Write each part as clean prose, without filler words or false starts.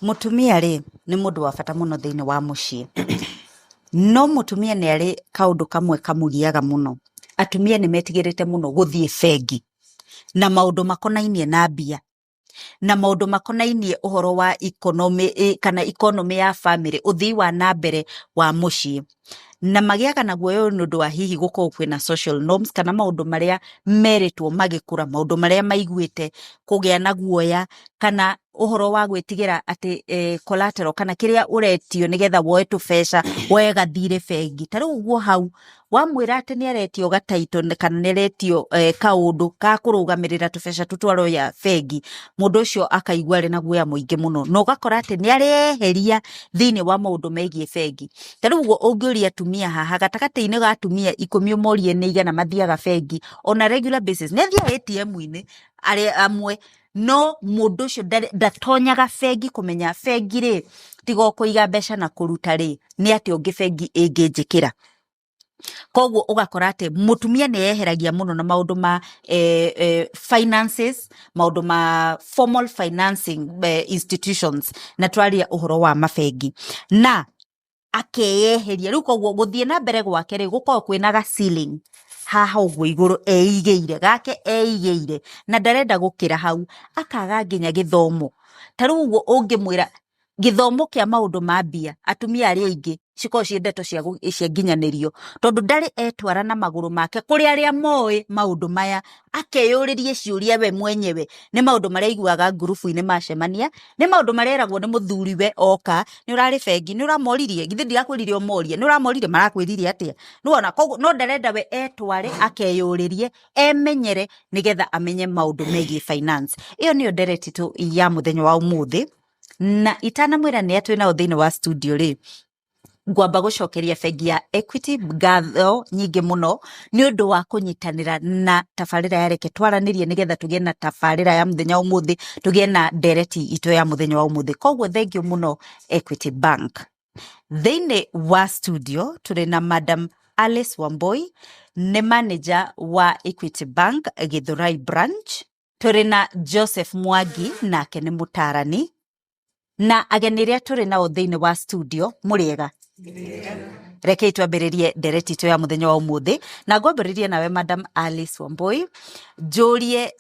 Mũtumia rĩ nĩ mũndũ wa bata mũno thĩinĩ wa mũciĩ, no mũtumia nĩ arĩ kaũndũ kamwe kamũgiaga mũno. Atumia nĩ metigĩrĩte mũno gũthiĩ bengi na maũndũ makonainie na mbia na maũndũ makonainie ũhoro wa economy, kana economy ya family, ũthii wa na mbere wa mũciĩ, na magĩaga na guoya ũyũ nĩ ũndũ wa hihi gũkorwo kwĩna social norms kana maũndũ marĩa merĩtwo magĩkũra, maũndũ marĩa maiguĩte, kũgĩa na guoya kana ũhoro wa gwĩtigĩra atĩ collateral kana kĩrĩa ũretio nĩgetha woe tũbeca, woe gathirĩ bengi. Ta rĩu ũguo hau wamwĩra atĩ nĩ aretio gataito kana nĩ aretio kaũndũ ka kũrũgamĩrĩra tũbeca tũtũ aroya bengi, mũndũ ũcio akaigua arĩ na guoya mũingĩ mũno, na ũgakora atĩ nĩ areheria thĩinĩ wa maũndũ megiĩ bengi. Ta rĩu ũguo ũngĩũria atumia haha, gatagatĩ-inĩ ga atumia 10 ũmorie nĩ igana mathiaga bengi on a regular basis, nĩ athiaga ATM-inĩ arĩ amwe, no mũndũ ũcio ndatonyaga bengi kũmenya bengi rĩ, tiga o kũiga mbeca na kũruta rĩ, nĩ atĩa ũngĩ bengi ĩngĩnjĩkĩra. Koguo ũgakora atĩ mũtumia nĩ eheragia mũno na maũndũ ma finances, maũndũ ma formal financing institutions, na twaria ũhoro wa mabengi, na akeyeheria rĩu. Koguo gũthiĩ na mbere gwake rĩ, gũkoragwo kwĩna ga ceiling haha ũguo igũrũ eigĩire gake eigĩire, na ndarenda gũkĩra hau, akaga nginya gĩthomo. Ta rĩu ũguo ũngĩmwĩra gĩthomo kĩa maũndũ ma mbia, atumia arĩa aingĩ cikoragwo ciĩ ndeto cia nginyanĩrio, tondũ ndarĩ etwara na magũrũ make kũrĩ arĩa moĩ maũndũ maya, akeyũrĩrie ciũria we mwenyewe. Nĩ maũndũ marĩa aiguaga ngurubu-inĩ macemania, nĩ maũndũ marĩa eragwo nĩ mũthuri we oka, nĩ ũrarĩ bengi, nĩ ũramoririe, githĩ ndirakwĩrire ũmorie, nĩ ũramoririe, marakwĩrire atĩa, nĩwona. Koguo no ndarenda we etware akeyũrĩrie, emenyere, nĩgetha amenye maũndũ megiĩ finance. Ĩyo nĩyo ndereti tu ya mũthenya wa ũmũthĩ, na itanamwĩra nĩ atwĩ nao thĩinĩ wa studio rĩ, ngwamba gũcokeria bengi ya Equity ngatho nyingĩ mũno nĩ ũndũ wa kũnyitanĩra na tabarĩra ya Reke Twaranĩrie, nĩgetha tũgĩe na tabarĩra ya mũthenya wa ũmũthĩ, tũgĩe na ndereti itũ ya mũthenya wa ũmũthĩ. Koguo thengiũ mũno, Equity Bank. Thĩinĩ wa studio tũrĩ na Madam Alice Wambui, nĩ manager wa Equity Bank Githurai branch. Tũrĩ na Joseph Mwangi, nake nĩ mũtarani, na ageni arĩa tũrĩ nao thĩinĩ wa studio, mũrĩega. Rekei twambĩrĩrie ndereti itũ ya mũthenya wa ũmũthĩ, na ngwambĩrĩria nawe, Madam Alice Wambui, njũrie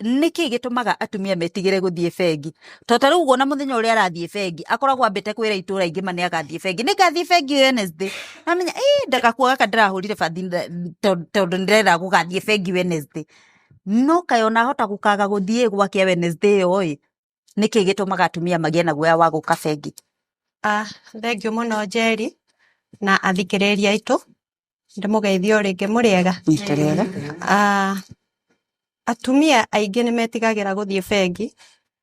nĩkĩ gĩtũmaga atumia metigĩre gũthiĩ bengi? To ta rĩu ũguo, na mũthenya ũrĩa arathiĩ bengi akoragwo ambĩte kwĩra itũra ingĩ ma nĩ agathiĩ bengi, nĩ ngathiĩ bengi Wednesday, namenya ĩ ndagakuo gaka ndĩrahũrire bathi tondũ ndĩrenda gũgathiĩ bengi Wednesday, no kaĩ ona ahota gũkaga gũthiĩ gwake Wednesday ĩyo ĩ. Nĩkĩ gĩtũmaga atumia magĩe na guoya wa gũka bengi? Ah, thengiũ mũno Njeri na athikĩrĩria aitũ, ndĩmũgeithie o rĩngĩ, mũrĩega? Tũrĩega. Ah, atumia aingĩ nĩ metigagĩra gũthiĩ bengi,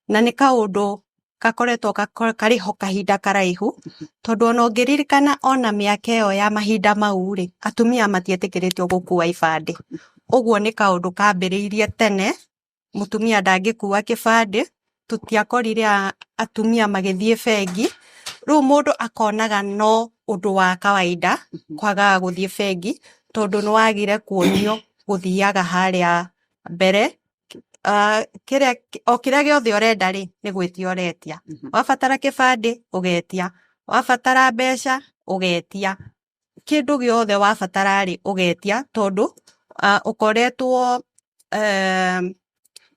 na nĩ kaũndũ gakoretwo karĩ ho kahinda karaihu, tondũ ona ũngĩririkana ona mĩaka ĩyo ya mahinda mau rĩ, atumia matietĩkĩrĩtio gũkua ibandĩ. Ũguo nĩ kaũndũ kambĩrĩirie tene, mũtumia ndangĩkua kĩbandĩ, tũtiakorire atumia magĩthiĩ bengi. Rĩu mũndũ akonaga no ũndũ wa kawaida kwagaga gũthiĩ bengi, tondũ nĩ wagire kuonio gũthiaga harĩa mbere. Kĩrĩa o kĩrĩa gĩothe ũrenda rĩ, nĩ gwĩtia ũretia. Wabatara kĩbandĩ ũgetia, wabatara mbeca ũgetia, kĩndũ gĩothe wabatara rĩ, ũgetia, tondũ ũkoretwo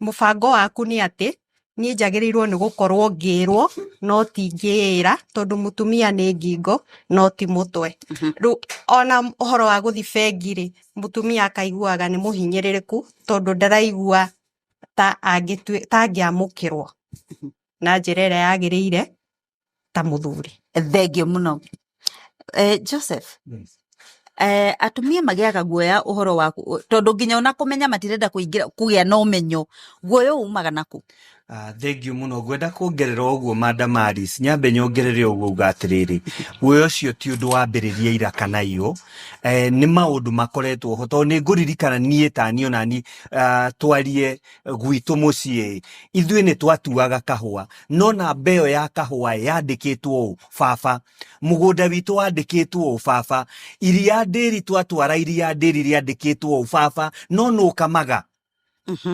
mũbango waku nĩ atĩ niĩ njagĩrĩirwo nĩ gũkorwo ngĩrwo no ti ngĩĩra, tondũ mũtumia nĩ ngingo no ti mũtwe. Rĩu ona ũhoro wa gũthiĩ bengi rĩ, mũtumia akaiguaga nĩ mũhinyĩrĩrĩku, tondũ ndaraigua ta ta angĩamũkĩrwo na njĩra ĩrĩa yagĩrĩire ta mũthuri. Thengio mũno. Joseph, atumia magĩaga guoya ũhoro wa tondũ nginya ona kũmenya matirenda kũingĩra kũgĩa na ũmenyo, guoya ũyũ umaga naku? Ah, thengiũ mũno. Ngwenda kuongerera ũguo, Madam Alice, nyambe nyongerere ũguo uga atĩrĩrĩ, guoya ũcio ti ũndũ wambĩrĩria ira kana iyo, nĩ maũndũ makoretwo ho, tondũ nĩ ngũririkana niĩ ta niĩ ona niĩ, twarie gwitũ mũciĩ, ithuĩ nĩ twatuaga kahũa, no namba ĩyo ya kahũa yandĩkĩtwo ũũ, baba mũgũnda witũ wandĩkĩtwo ũũ, baba iria ndĩri twatwara iria ndĩri rĩandĩkĩtwo ũũ, baba no nũ ũkamaga.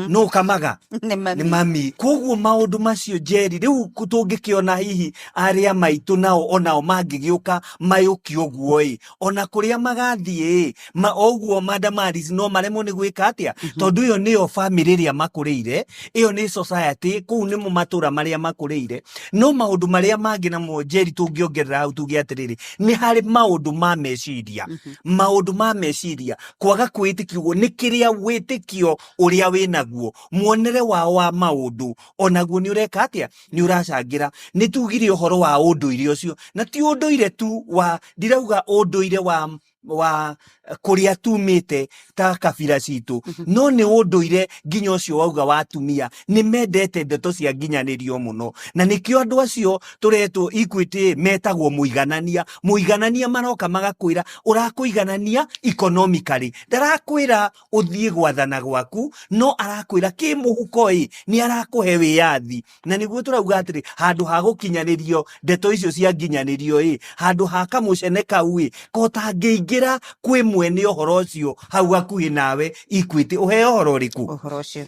No kamaga Nĩ mami. Nĩ mami. Koguo maũndũ macio, Njeri, rĩu tũngĩkĩona hihi arĩa maitũ nao onao mangĩgĩũka mayũkie ũguo ĩ, ona kũrĩa magathiĩ ĩ, ma ũguo Madam Alice no maremwo nĩ gwĩka atĩa, tondũ ĩyo nĩyo family ĩrĩa makũrĩire, ĩyo nĩ society, kũu nĩmo matũra marĩa makũrĩire. No maũndũ marĩa mangĩ namo, Njeri, tũngĩongerera hau tuge atĩrĩrĩ, nĩ harĩ maũndũ ma meciria, maũndũ ma meciria, kwaga kwĩĩtĩkia ũguo nĩ kĩrĩa wĩtĩkio ũrĩa wĩnaguo, muonere wao wa maũndũ onaguo nĩ ũreka atĩa, nĩ ũracangĩra. Nĩ tugire ũhoro wa ũndũire ũcio, na ti ũndũire tu wa, ndirauga ũndũire wa kũrĩa tumĩte ta kabira citũ, no nĩ ũndũire nginya ũcio wauga wa atumia nĩ mendete ndeto cia nginyanĩrio mũno, na nĩkĩo andũ acio tũretwo Equity metagwo mũiganania. Mũiganania maroka magakwĩra ũrakũiganania economically, ndarakwĩra ũthiĩ gwathana gwaku, no arakwĩra kĩmũhuko ĩ nĩ arakũhe wĩyathi. Na nĩguo tũrauga atĩrĩ, handũ ha gũkinyanĩrio ndeto icio cia nginyanĩrio ĩ, handũ ha kamũcene kau ĩ, kotangĩingĩra kwĩ mwene ũhoro ũcio hau hakuhĩ nawe Equity, ũheo ũhoro ũrĩkũ? Ũhoro ũcio.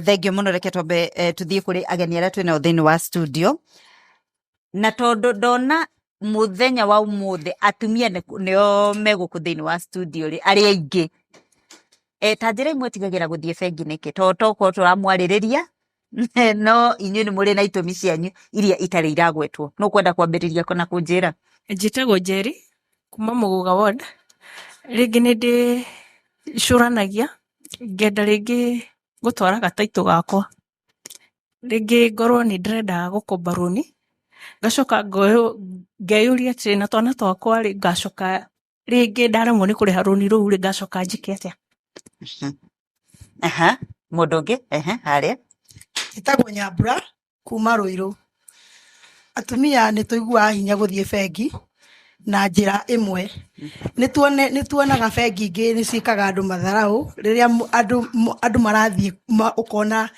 Thengio mũno. Reke twambe tuthiĩ kũrĩ ageni arĩa twĩnao thĩinĩ wa studio, na tondũ ndona mũthenya wa ũmũthĩ atumia nĩo megũkũ thĩinĩ wa studio rĩ, arĩa aingĩ, ta njĩra imwe tigagĩra gũthiĩ bengi nĩkĩ? To tokorwo tũramwarĩrĩria, no inyuĩ nĩ mũrĩ na itũmi cianyu iria itarĩ iragwetwo. No kwenda kwambĩrĩria na kũnjĩra. Njĩtagwo Njeri kuma Mũgũga ward. Rĩngĩ nĩ ndĩcũranagia ngenda rĩngĩ gũtwara gataitũ gakwa, rĩngĩ ngorwo nĩ ndĩrenda gũkomba rũni, ngacoka ngeyũria atĩrĩ, na twana twakwa rĩ, ngacoka rĩngĩ ndaremwo nĩ kũrĩha rũni rũu rĩ, ngacoka njĩke atĩa? Aha, mũndũ ũngĩ, ehe, harĩa. Njĩtagwo Nyambura kuma Ruiru. Atumia nĩ tũiguaga hinya gũthiĩ bengi na njĩra ĩmwe. Nĩ tuonaga bengi ingĩ nĩ ciĩkaga andũ matharaũ rĩrĩa andũ marathiĩ ũkona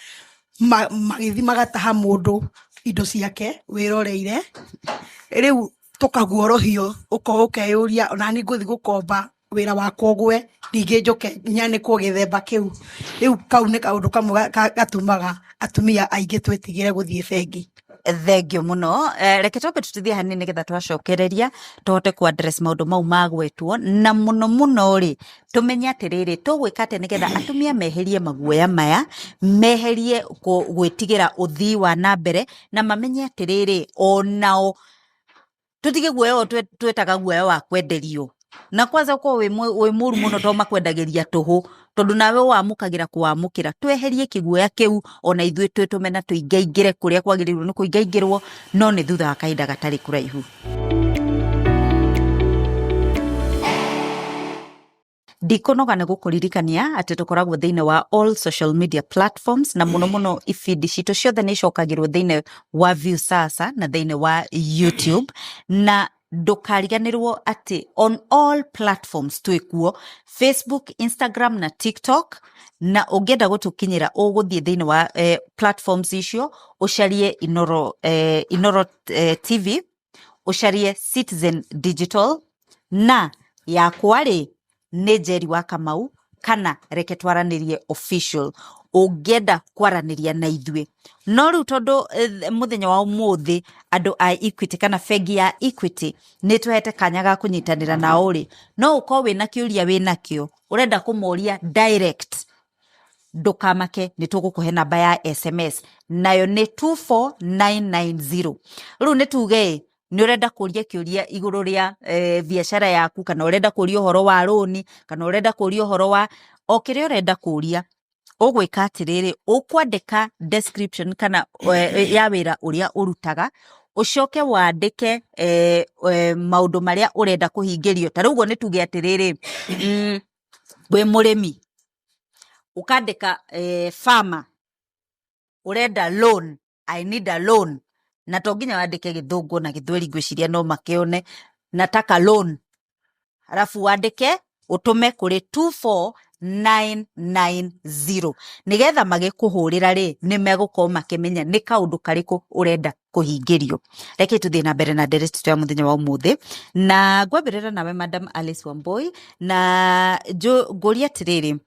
magĩthiĩ magataha mũndũ indo ciake wĩroreire. Rĩu tũkaguorohio, ũkeyũria ona niĩ ngũthiĩ gũkomba wĩra wakwa ũgwe, ningĩ njoke nyanĩkwo gĩthemba kĩu. Rĩu kau nĩ kaũndũ kamwe gatũmaga atumia aingĩ twĩtigĩre gũthiĩ bengi. Thengio mũno. Reke twambe tũtithie hanini nĩgetha twacokereria tũhote ku address maũndũ mau magwetwo, na mũno mũno rĩ, tũmenye atĩrĩrĩ, tũgwĩka atĩa nĩgetha atumia meherie maguoya maya, meherie gwĩtigĩra ũthii wa na mbere, na mamenye atĩrĩrĩ, onao tũtige guoya ũyũ twĩtaga guoya wa kwenderio. Na kwanza ũkorwo wĩ mũru mũno tondũ makwendagĩria tũhũ, tondũ nawe wamũkagĩra kũwamũkĩra. Tweherie kĩguoya kĩu, ona ithuĩ twĩtũme na tũingaingĩre kũrĩa kwagĩrĩirwo nĩ kũingaingĩrwo, no nĩ thutha wa kahinda gatarĩ kũraihu. Ndikũnoga nĩ gũkũririkania atĩ tũkoragwo thĩinĩ wa all social media platforms, na mũno mũno ibindi citũ ciothe nĩ icokagĩrwo thĩinĩ wa Viusasa na thĩinĩ wa YouTube. Na ndũkariganĩrwo atĩ on all platforms twĩkuo, Facebook, Instagram na TikTok. Na ũngĩenda gũtũkinyĩra, ũgũthiĩ thĩinĩ wa platforms icio, ũcarie Inoro TV, ũcarie Citizen Digital, na yakwa rĩ nĩ Njeri wa Kamau kana Reke Twaranĩrie Official, ũngĩenda kwaranĩria na ithuĩ. No rĩu tondũ mũthenya wa ũmũthĩ andũ a Equity kana bengi ya Equity nĩ tũhete kanya ga kũnyitanĩra nao rĩ, no ũkorwo wĩna kĩũria wĩnakĩo ũrenda kũmoria direct, ndũkamake, nĩ tũgũkũhe namba ya SMS, nayo nĩ 24990. Rĩu nĩ tuge ĩ, nĩ ũrenda kũria kĩũria igũrũ rĩa biacara yaku, kana ũrenda kũria ũhoro wa rũni, kana ũrenda kũria ũhoro wa o kĩrĩa ũrenda kũria, ũgwĩka atĩrĩrĩ, ũkwandĩka description kana ya wĩra ũrĩa ũrutaga, ũcoke wandĩke maũndũ marĩa ũrenda kũhingĩrio. Ta rĩu ũguo nĩ tuge atĩrĩrĩ, wĩ mũrĩmi, ũkandĩka farmer ũrenda loan, I need a loan. Na to nginya wandĩke gĩthũngũ na gĩthweri, ngwĩciria no makĩone nataka loan, arabu wandĩke ũtũme kũrĩ 24990, nĩgetha magĩkũhũrĩra rĩ, nĩ megũkorwo makĩmenya nĩ kaũndũ karĩkũ ũrenda kũhingĩrio. Reke tũthiĩ na mbere na ndereti ya mũthenya wa ũmũthĩ, na ngwambĩrĩra nawe Madam Alice Wambui, na ngũrie atĩrĩrĩ,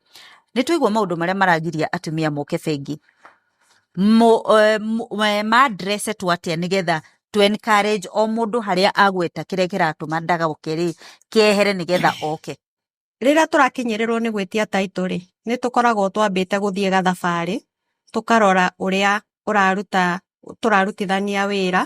Nĩ twaigua maũndũ marĩa maragiria atumia moke bengi. Maandressetwo atĩa nĩgetha to encourage o mũndũ harĩa agweta kĩrĩa kĩratũma ndagoke rĩ kĩehere nĩgetha oke? Rĩrĩa tũrakinyĩrĩrwo nĩ gwĩtia title rĩ, nĩ tũkoragwo twambĩte gũthiĩ gathabarĩ, tũkarora ũrĩa ũraruta tũrarutithania wĩra,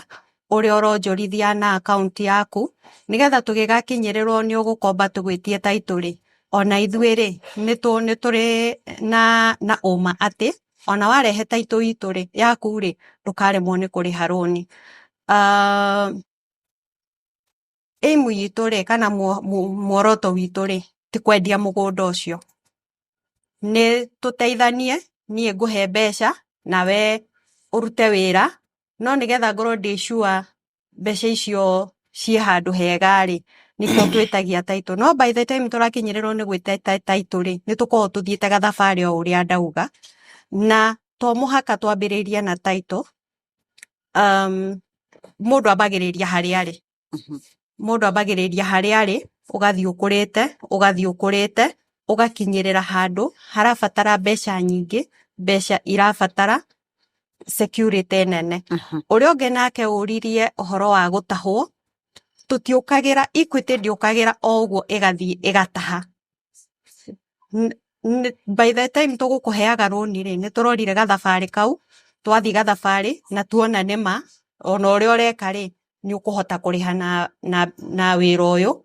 ũrĩa ũronjorithia na akaunti yaku, nĩgetha tũgĩgakinyĩrĩrwo nĩ ũgũkomba tũgwĩtie title rĩ, ona ithuĩ rĩ, nĩ tũrĩ na ũma atĩ ona warehe title itũ rĩ, yaku rĩ, ndũkaremwo nĩ kũrĩha rũni. Aim itũ rĩ, kana muoroto witũ rĩ, ti kwendia mũgũnda ũcio. Nĩ tũteithanie, niĩ ngũhe mbeca, nawe ũrute wĩra, no nĩgetha ngorwo ndĩ sure mbeca icio ciĩ handũ hega rĩ, nĩkĩo twĩtagia title. No by the time tũrakinyĩrĩrwo nĩ gwĩta title rĩ, nĩ tũkoragwo tũthiĩte gathabarĩ o ũrĩa ndauga, na to mũhaka twambĩrĩrie na title. Mũndũ ambagĩrĩria harĩa arĩ. Mũndũ ambagĩrĩria harĩa arĩ, ũgathiĩ ũkũrĩte, ũgathiĩ ũkũrĩte, ũgakinyĩrĩra handũ harabatara mbeca nyingĩ, mbeca irabatara security nene. Ũrĩa ũngĩ nake ũririe ũhoro wa gũtahwo, tũtiũkagĩra, Equity ndĩũkagĩra o ũguo ĩgathiĩ ĩgataha. By the time tũgũkũheaga rũni rĩ, nĩ tũrorire gathabarĩ kau, twathiĩ gathabarĩ na tuona nĩma ona ũrĩa ũreka rĩ, nĩ ũkũhota kũrĩha na wĩra ũyũ.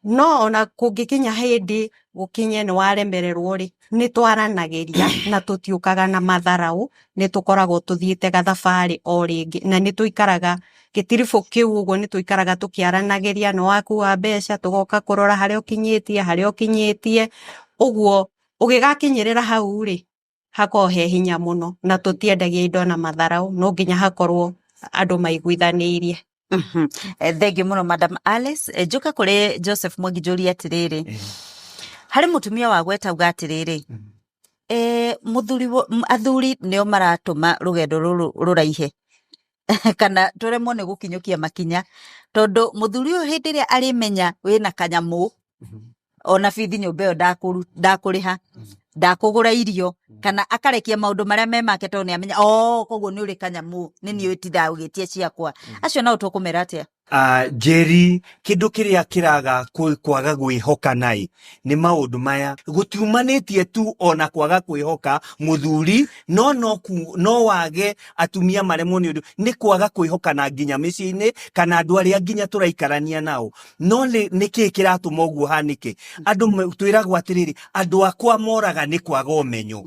No ona kũngĩkinya hĩndĩ gũkinye nĩ waremererwo rĩ, nĩ twaranagĩria na tũtiũkaga na matharaũ, nĩ tũkoragwo tũthiĩte gathabarĩ o rĩngĩ, na nĩ tũikaraga gĩtiribũ kĩu ũguo, nĩ tũikaraga tũkĩaranagĩria, nĩ wakua mbeca, tũgoka kũrora harĩa ũkinyĩtie, harĩa ũkinyĩtie, ũguo ũgĩgakinyĩrĩra hau rĩ, hakoragwo he hinya mũno, na tũtiendagia indo na matharaũ, no nginya hakorwo andũ maiguithanĩirie. Thengiũ mũno Madam Alice. Njoke kũrĩ Joseph Mwangi njũrie atĩrĩrĩ, harĩ mũtumia wa gweta auga atĩrĩrĩ, mũthuri athuri nĩo maratũma rũgendo rũrũ rũraihe kana tũremwo nĩ gũkinyũkia makinya, tondũ mũthuri ũyũ hĩndĩ ĩrĩa arĩmenya wĩna kanyamũ, ona bithi nyũmba ĩyo ndakũrĩha, ndakũgũra irio, kana akarekia maũndũ marĩa me make tondũ nĩ amenya o koguo nĩ ũrĩ kanyamũ, nĩ niĩ ũtindaga ũgĩtia ciakwa. Acio nao tũkũmera atĩa? Njeri, kĩndũ kĩrĩa kĩraga kwaga gwĩhoka naĩ nĩ maũndũ maya gũtiumanĩtie tu ona kwaga kwĩhoka mũthuri, no wage atumia maremwo nĩ ũndũ nĩ kwaga kwĩhokana nginya mĩciĩ-inĩ kana andũ arĩa nginya tũraikarania nao. No nĩ kĩĩ kĩratũma ũguo hanĩke? Andũ twĩragwo atĩrĩrĩ, andũ akwa moraga nĩ kwaga ũmenyo.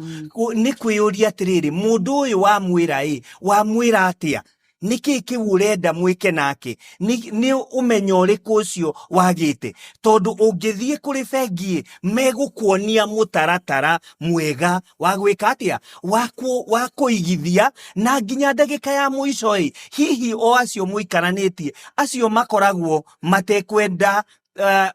Nĩ kwĩyũria atĩrĩrĩ, mũndũ ũyũ wamwĩra ĩ, wamwĩra atĩa? Nĩ kĩĩ kĩu ũrenda mwĩke nake? Nĩ ũmenyo ũrĩkũ ũcio wagĩte? Tondũ ũngĩthiĩ kũrĩ bengi ĩ, megũkuonia mũtaratara mwega wa gwĩka atĩa, wa kũigithia, na nginya ndagĩka ya mũico ĩ, hihi o acio mũikaranĩtie, acio makoragwo matekwenda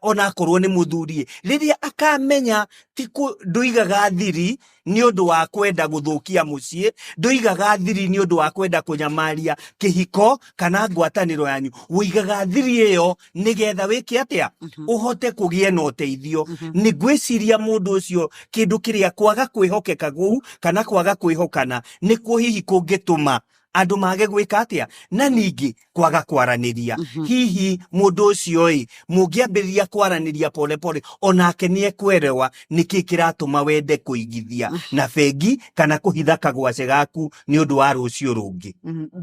onakorwo nĩ mũthuri, rĩrĩa akamenya ti ndũigaga thiri nĩ ũndũ wa kwenda gũthũkia mũciĩ, ndũigaga thiri nĩ ũndũ wa kwenda kũnyamaria kĩhiko kana ngwatanĩro yanyu, ũigaga thiri ĩyo nĩgetha wĩke atĩa, ũhote kũgĩa na ũteithio. Nĩ ngwĩciria mũndũ ũcio kĩndũ kĩrĩa kwaga kwĩhokeka kũu kana kwaga kwĩhokana nĩkuo hihi kũngĩtũma andũ mage gwĩka atĩa, na ningĩ kwaga kwaranĩria. Hihi mũndũ ũcio ĩ, mũngĩambĩrĩria kwaranĩria pole pole, onake nĩ ekwerewa nĩkĩ kĩratũma wende kũigithia na bengi kana kũhitha kagwace gaku nĩ ũndũ wa rũciũ rũngĩ.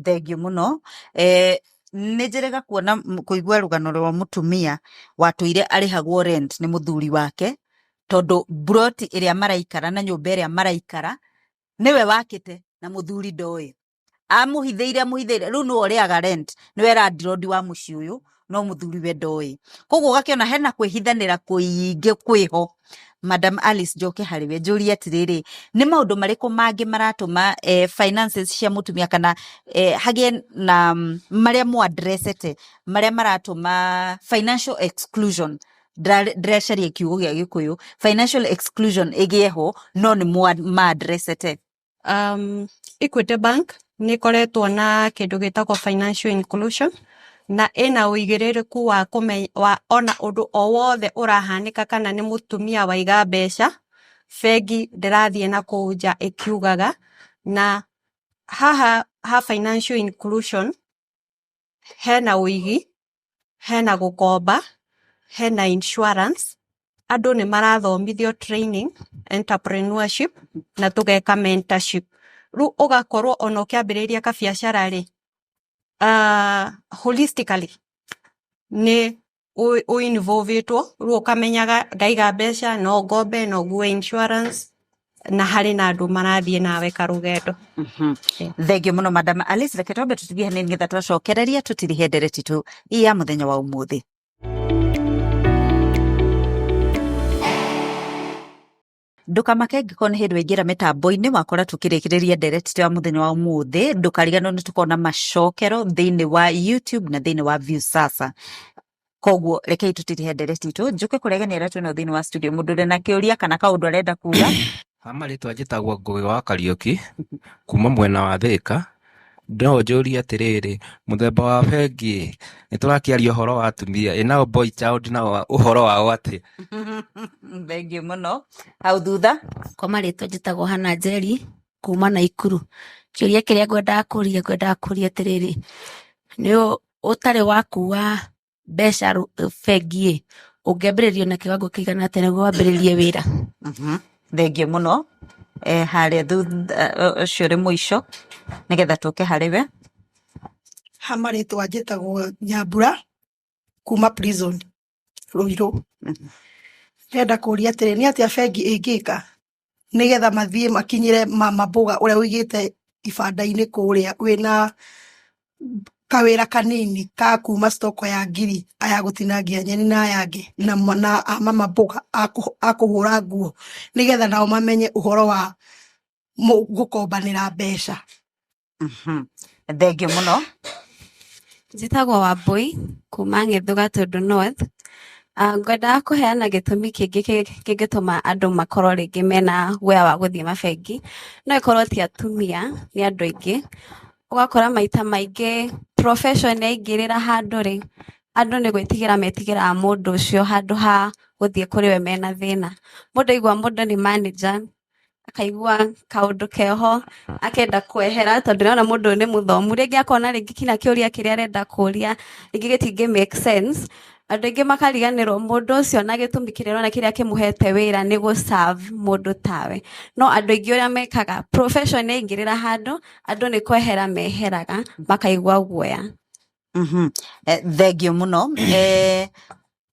Thengiũ mũno. Nĩ njĩrĩga kuona kũigua rũgano rwa mũtumia watũire arĩhagwo rent nĩ mũthuri wake, tondũ mburoti ĩrĩa maraikara na nyũmba ĩrĩa maraikara nĩwe wakĩte na mũthuri ndoĩ, amũhithĩire amũhithĩire, rĩu nĩwe ũrĩaga rent, nĩwe landlord wa mũciĩ ũyũ, no mũthuri we ndoĩ. Koguo ũgakĩona hena kwĩhithanĩra kũingĩ kwĩho. Madam Alice, njoke harĩ we njũrie atĩrĩrĩ, nĩ maũndũ marĩkũ mangĩ maratũma finances cia mũtumia kana hagĩe na marĩa mũ-addressete marĩa maratũma financial exclusion? Ndĩracaria kiugo gĩa Gĩkũyũ, financial exclusion ĩgĩe ho, no nĩ ma-addressete? Equity Bank nĩ ĩkoretwo na kĩndũ gĩtagwo financial inclusion, na ĩna ũigĩrĩrĩku wa kũmenya wa ona ũndũ o wothe ũrahanĩka, kana nĩ mũtumia waiga mbeca, Bengi ndĩrathiĩ na kũu nja ĩkiugaga, na haha ha financial inclusion hena ũigi, hena gũkomba, hena insurance, andũ nĩ marathomithio training, entrepreneurship na tũgeka mentorship. Rĩu ũgakorwo ona ũkĩambĩrĩria kabiacara rĩ, holistically nĩ ũinvolvĩtwo, rĩu ũkamenyaga ndaiga mbeca no ngombe, no ngue insurance, na harĩ na andũ marathiĩ nawe karũgendo. Thengio muno Madam Alice, reke twambe tũtigie hanini nĩgetha twacokereria tũtirihe ndereti tu ya mũthenya wa ũmũthĩ. Ndũkamake ngĩkorwo nĩ hĩndĩ waingĩra mĩtambo-inĩ wakora tũkĩrĩkĩrĩria ndereti ya mũthenya wa ũmũthĩ, ndũkariganĩrwo nĩ tũkorwo na macokero thĩinĩ wa YouTube na thĩinĩ wa Viusasa. Koguo rekei tũtirihe ndereti itũ, njũke kũrĩa ageni arĩa twĩnao thĩinĩ wa studio, mũndũ ũrĩ na kĩũria kana kaũndũ arenda kuga. Ha marĩtwa njĩtagwo Ngũgĩ wa Kariũki kuma mwena wa Thĩka. No njũrie atĩrĩrĩ, mũthemba wa bengi nĩ tũrakĩaria ũhoro wa atumia, ĩ nao boy child nao ũhoro wao atĩa? Thengio mũno. Hau thutha. Kwa marĩtwa njĩtagwo Hannah Njeri kuma Naikuru. Kĩũria kĩrĩa ngwendaga kũria atĩrĩrĩ, nĩ ũtarĩ wakua mbeca bengi ĩ, ũngĩambĩrĩria na kĩwango kĩigana atĩa nĩguo wambĩrĩrie wĩra? Thengio mũno. Harĩa thutha ũcio ũrĩ mũico nĩgetha tũke harĩ we. Ha marĩtwa njĩtagwo Nyambura kuma prison Ruiru. Ndĩrenda kũria atĩrĩ, nĩ atĩa bengi ĩngĩka nĩgetha mathiĩ makinyĩre mama mboga ũrĩa ũigĩte ibanda-inĩ kũrĩa wĩna kawĩra kanini ka kuma stoko ya ngiri aya gũtinangia nyeni na aya angĩ na a mama mboga a kũhũra nguo nĩgetha nao mamenye ũhoro wa gũkombanĩra mbeca. Thengio mũno. Njĩtagwo Wambui kuma Ng'ethu Gatũndũ North. Ngwendaga kũheana gĩtũmi kĩngĩ kĩngĩtũma andũ makorwo rĩngĩ mena guoya wa gũthiĩ mabengi. No ĩkorwo ti atumia, nĩ andũ aingĩ. Ũgakora maita maingĩ profession yaingĩrĩra handũ rĩ, andũ nĩ gwĩtigĩra metigĩraga mũndũ ũcio handũ ha gũthiĩ kũrĩ we mena thĩna. Mũndũ aigua mũndũ nĩ manager, akaigua kaũndũ keho, akenda kwehera tondũ nĩona mũndũ ũyũ nĩ mũthomu. Rĩngĩ akona rĩngĩ kinya kĩũria kĩrĩa arenda kũria rĩngĩ gĩtingĩ make sense. Andũ aingĩ makariganĩrwo mũndũ ũcio na gĩtũmi kĩrĩa ũrona kĩrĩa kĩmũhete wĩra nĩ gũ serve mũndũ tawe. No andũ aingĩ ũrĩa mekaga, profession yaingĩrĩra handũ, andũ nĩ kwehera meheraga, makaigua guoya. Thengio mũno.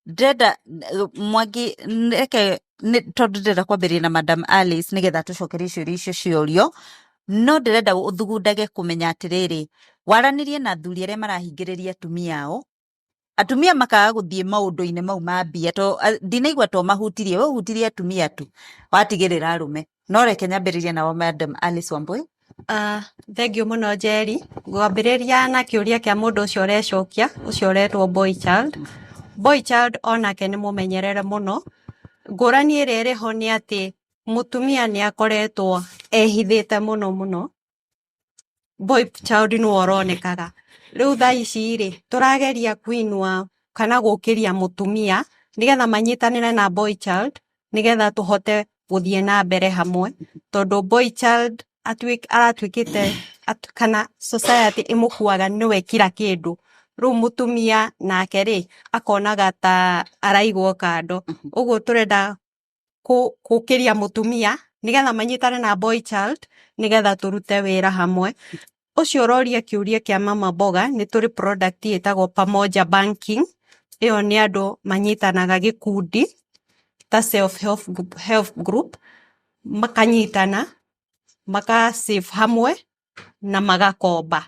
Ndĩrenda Mwangi, reke tondũ ndĩrenda kwambĩrĩria na Madam Alice nĩgetha tũcokerie ciũria icio ciorio, no ndĩrenda ũthugundage kũmenya atĩrĩrĩ, waranĩrie na athuri arĩa marahingĩrĩria atumia ao, atumia makaga gũthiĩ maũndũ-inĩ mau ma mbia, to ndinaigua to mahutirie, we ũhutirie atumia tu, watigĩrĩra arũme. No reke nyambĩrĩrie nao Madam Alice Wambui. Thengio mũno Njeri. Ngwambĩrĩria na kĩũria kĩa mũndũ ũcio ũrecokia, ũcio ũretwo boy child. Boy child onake nĩ mũmenyerere mũno. Ngũrani ĩrĩa ĩrĩho nĩ atĩ mũtumia nĩ akoretwo ehithĩte mũno mũno. Boy child nĩwe ũronekaga. Rĩu thaa ici rĩ, tũrageria kũinua kana gũkĩria mũtumia nĩgetha manyitanĩre na boy child nĩgetha tũhote gũthiĩ na mbere hamwe, tondũ boy child aratuĩkĩte kana society ĩmũkuaga nĩwe kila kĩndũ. Rĩu mũtumia nake rĩ, akonaga ta araigwo kando. Ũguo tũrenda gũkĩria mũtumia nĩgetha manyitane na boy child nĩgetha tũrute wĩra hamwe. Ũcio ũroria kĩũria kĩa mama mboga, nĩ tũrĩ product ĩtagwo Pamoja Banking. Ĩyo nĩ andũ manyitanaga gĩkundi ta self help group, makanyitana maka save hamwe na magakomba.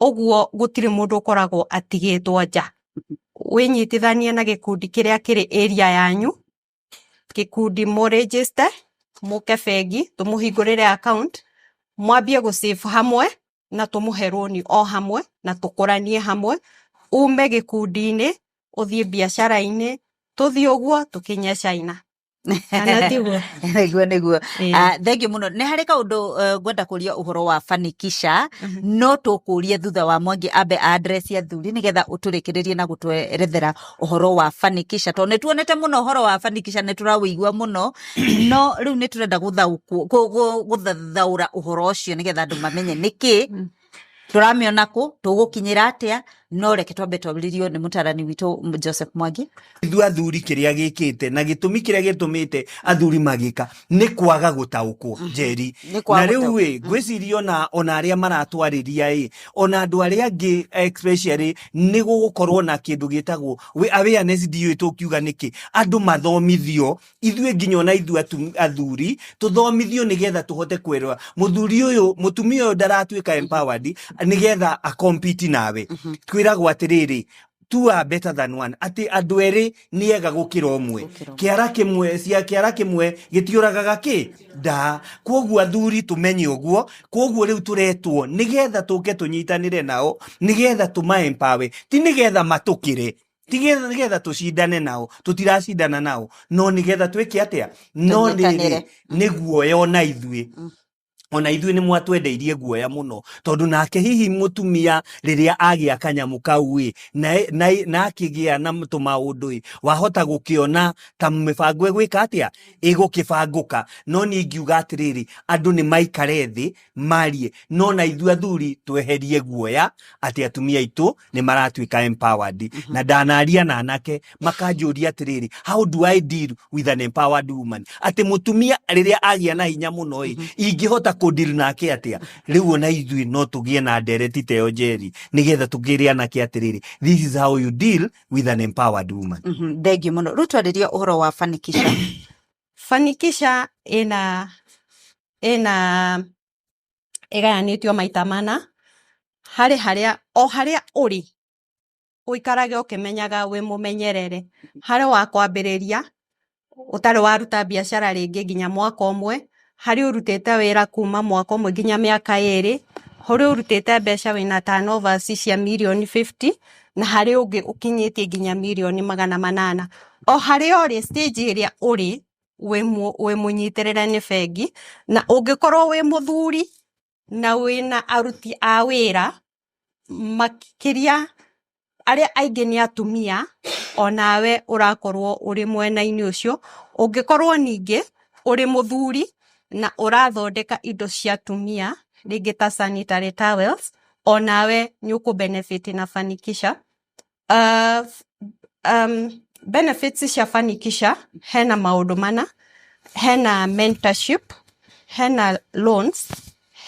Ũguo gũtirĩ mũndũ ũkoragwo atigĩtwo nja. Wĩnyitithanie na gĩkundi kĩrĩa kĩrĩ area yanyu, gĩkundi mũ register, mũke bengi, tũmũhingũrĩre account, mwambie gũ save hamwe na tũmũhe rũni o hamwe na tũkũranie hamwe, ume gĩkundi-inĩ ũthiĩ biacara-inĩ, tũthiĩ ũguo tũkinye China. Kana tiguo? Niguo niguo. Ĩĩ. Thengiũ mũno. Nĩ harĩ kaũndũ ngwenda kũria ũhoro wa Fanikisha, no tũkũrie thutha wa Mwangi ambe address athuri nĩgetha ũtũrĩkĩrĩrie na gũtwerethera ũhoro wa Fanikisha, tondũ nĩ tuonete mũno ũhoro wa Fanikisha, nĩ tũrawĩigua mũno, no rĩu nĩ tũrenda gũthathaũra ũhoro ũcio nĩgetha andũ mamenye nĩkĩ tũramĩona kũ, tũgũkinyĩra atĩa. No reke twambe twambĩrĩrio nĩ mũtarani witũ Joseph Mwangi. Ithuĩ athuri kĩrĩa gĩkĩte na gĩtũmi kĩrĩa gĩtũmĩte athuri magĩka nĩ kwaga gũtaũkwo, Njeri. Nĩ kwaga Na rĩu gũtaũkwo. ĩ ngwĩciria ona arĩa maratwarĩria ĩ ona andũ arĩa angĩ especially nĩ gũgũkorwo na kĩndũ gĩtagwo awareness, ndiũĩ tũkiuga nĩkĩ, andũ mathomithio, ithuĩ nginya ona ithuĩ athuri tũthomithio nĩgetha tũhote kwĩrwa mũthuri ũyũ, mũtumia ũyũ ndaratuĩka empowered nĩgetha acompete nawe. Twĩragwo atĩrĩrĩ, two are better than one, atĩ andũ erĩ nĩ ega gũkĩra ũmwe. Gũkĩra ũmwe. Kĩara kĩmwe cia kĩara kĩmwe gĩtiũragaga kĩ ndaa. Koguo athuri tũmenye ũguo. Koguo rĩu tũretwo nĩgetha tũke tũnyitanĩre nao nĩgetha tũma empower, ti nĩgetha matũkĩre, ti nĩgetha tũcindane nao, tũtiracindana nao, no nĩgetha twĩke atĩa? No rĩrĩ Tũnyitanĩre. Nĩ guoya ona ithuĩ, ona ithuĩ nĩ mwatwendeirie guoya mũno, tondũ nake hihi mũtumia rĩrĩa agĩa kanyamũ kau ĩ na akĩgĩa na tũmaũndũ ĩ wahota gũkĩona ta mĩbango ĩgwĩka atĩa, ĩgũkĩbangũka. No niĩ ingiuga atĩrĩrĩ, andũ nĩ maikare thĩ marie, no na ithuĩ athuri tweherie guoya atĩ atumia aitũ nĩ maratuĩka empowered. Na ndanaria na anake makanjũria atĩrĩrĩ, how do I deal with an empowered woman? Atĩ mũtumia rĩrĩa agĩa na hinya mũno ĩ ingĩhota kũdeal nake atĩa? Rĩu ona ithuĩ no tũgĩe na ndereti ta ĩyo, Njeri, nĩgetha tũkĩre anake atĩrĩrĩ, this is how you deal with an empowered woman. Thengiũ mũno. Rĩu twarĩria ũhoro wa Fanikisha. Fanikisha ĩna ĩgayanĩtio maita mana. Harĩ harĩa o harĩa ũrĩ ũikarage ũkĩmenyaga wĩ mũmenyerere. Harĩ wa kwambĩrĩria ũtarĩ waruta biacara rĩngĩ nginya mwaka ũmwe, harĩ ũrutĩte wĩra kuma mwaka ũmwe nginya mĩaka 2, harĩ ũrutĩte mbeca wĩna turnovers cia mirioni 50, na harĩ ũngĩ ũkinyĩtie nginya mirioni 800. O harĩa ũrĩ, stage ĩrĩa ũrĩ, wĩ mũnyitĩrĩre nĩ bengi. Na ũngĩkorwo wĩ mũthuri na wĩna aruti a wĩra makĩria arĩa aingĩ nĩ atumia, onawe ũrakorwo ũrĩ mwena-inĩ ũcio. Ũngĩkorwo ningĩ ũrĩ mũthuri na ũrathondeka indo cia atumia rĩngĩ ta sanitary towels, onawe nĩ ũkũ benefit na Fanikisha. Benefits cia Fanikisha hena maũndũ mana: hena mentorship, hena loans,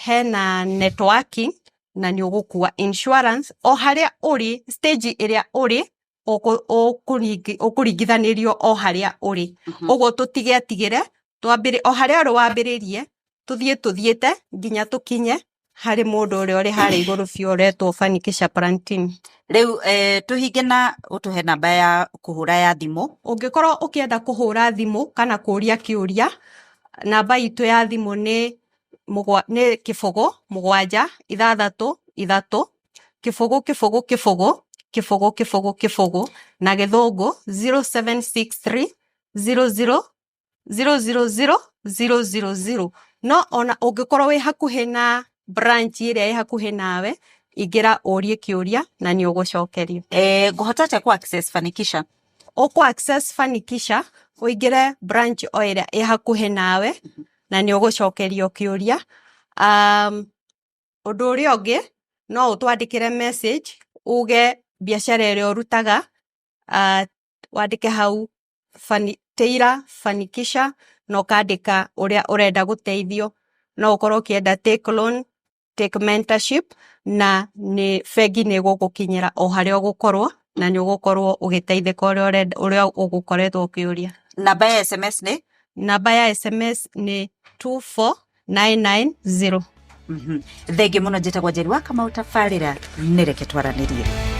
hena networking, na nĩ ũgũkua insurance. O harĩa ũrĩ, stage ĩrĩa ũrĩ, ũkũringithanĩrio o harĩa ũrĩ. Ũguo tũtigetigĩre, twambĩrĩ o harĩa ũrĩ wambĩrĩrie, tũthiĩ tũthiĩte nginya tũkinye harĩ mũndũ ũrĩa ũrĩ harĩa igũrũ biũ ũretwo Fanikisha Plantain. Rĩu tũhinge na ũtũhe namba ya kũhũra ya thimũ. Ũngĩkorwo ũkĩenda kũhũra thimũ kana kũria kĩũria, namba itũ ya thimũ nĩ nĩ 0 7 6 3 0 0 0 0 0 0, na gĩthũngũ 0763 00 000 000. No ona ũngĩkorwo wĩ hakuhĩ na branch ĩrĩa ĩ hakuhĩ nawe, ingĩra ũrie kĩũria na nĩ ũgũcokerio. Ngũhota atĩa ku access Fanikisha? Ũkũ access Fanikisha ũingĩre branch o ĩrĩa ĩ hakuhĩ nawe na nĩ ũgũcokerio kĩũria. Ũndũ ũrĩa ũngĩ, no ũtwandĩkĩre message uge biacara ĩrĩa ũrutaga, wandĩke hau Teira Fanikisha na ũkandĩka ũrĩa ũrenda gũteithio. No ũkorwo ũkĩenda take loan, take mentorship, na nĩ bengi nĩ ĩgũgũkinyĩra o harĩa ũgũkorwo na nĩ ũgũkorwo ũgĩteithĩka ũrĩa ũrenda, ũrĩa ũgũkoretwo ũkĩũria. Namba ya SMS nĩ? Namba ya SMS nĩ 24990. Thengiũ mũno. Njĩtagwo Njeri wa Kamau. Tabarĩra nĩ Reke Twaranĩrie.